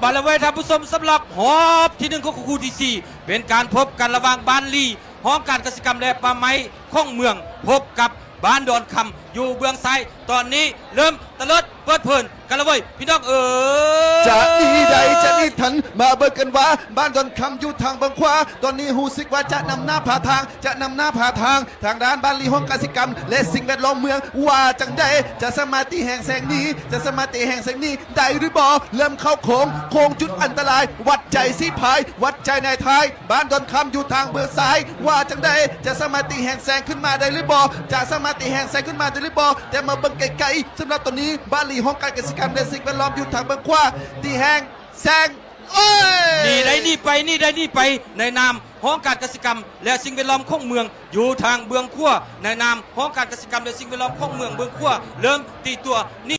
ບາດລະເວີຍທ່ານຜູ້ຊົມ ສຳລັບຮອບທີໜຶ່ງຂອງຄູ່ທີສີ່ ເປັນການພົບກັນລະຫວ່າງບ້ານລີ ຫ້ອງການກະສິກຳ ແລະປ່າໄມ້ຂອງເມືອງ ພົບກັບບ້ານດອນຄຳ ຢູ່ເບື້ອງຊ້າຍ. ຕອນນີ້ເລີ່ມຕະເລີດເປີດເພີນກັນລະເວີຍ ພີ່ນ້ອງເອີຍ. ຈະໜີໄດ້ ຈະໜີທັນ ມາເບິ່ງກັນວ່າ ບ້ານດອນຄຳຢູ່ທາງເບື້ອງຂວາ ຕອນນີ້ຮູ້ສຶກວ່າຈະນຳໜ້າພາທາງ ຈະນຳໜ້າພາທາງ. ທາງດ້ານບ້ານລີຫ້ອງການກະສິກຳ ແລະສິ່ງແວດລ້ອມເມືອງ ວ່າຈັ່ງໃດ ຈະສາມາດຕີແຮງແຊງໜີ ຈະສາມາດຕີແຮງແຊງໜີໄດ້ຫຼືບໍ່? ເລີ່ມເຂົ້າໂຄ້ງ ໂຄ້ງຈຸດອັນຕະລາຍ ວັດໃຈສີພາຍ ວັດໃຈນາຍທາຍ ບ້ານດອນຄຳຢູ່ທາງເບື້ອງຊ້າຍ ວ່າຈັ່ງໃດ ຈະສາມາດຕີແຮງແຊງຂຶ້ນມາໄດ້ຫຼືບໍ່? ຈະສາມາດຕີແຮງແຊງຂຶ້ນມາໄດ້ຫຼືບໍ່? ແຕ່ມາເບິ່ງໃກ້ໆ ສຳລັບຕອນນີ້ ບ້ານລີຫ້ອງການກະສິກຳ ແລະສິ່ງແວດລ້ອມຢູ່ທາງເບື້ອງຂວາ ຕີແຮງແຊງ ໂອ້ຍ ໜີໄດ້ໜີໄປ ໜີໄດ້ໜີໄປ ໃນນາມຫ້ອງການກະສິກຳ ແລະສິ່ງແວດລ້ອມຂອງເມືອງ ຢູ່ທາງເບື້ອງຂວາ ໃນນາມຫ້ອງການກະສິກຳ ແລະສິ່ງແວດລ້ອມຂອງເມືອງເບື້ອງຂວາ ເລີ່ມຕີຕົວໜີ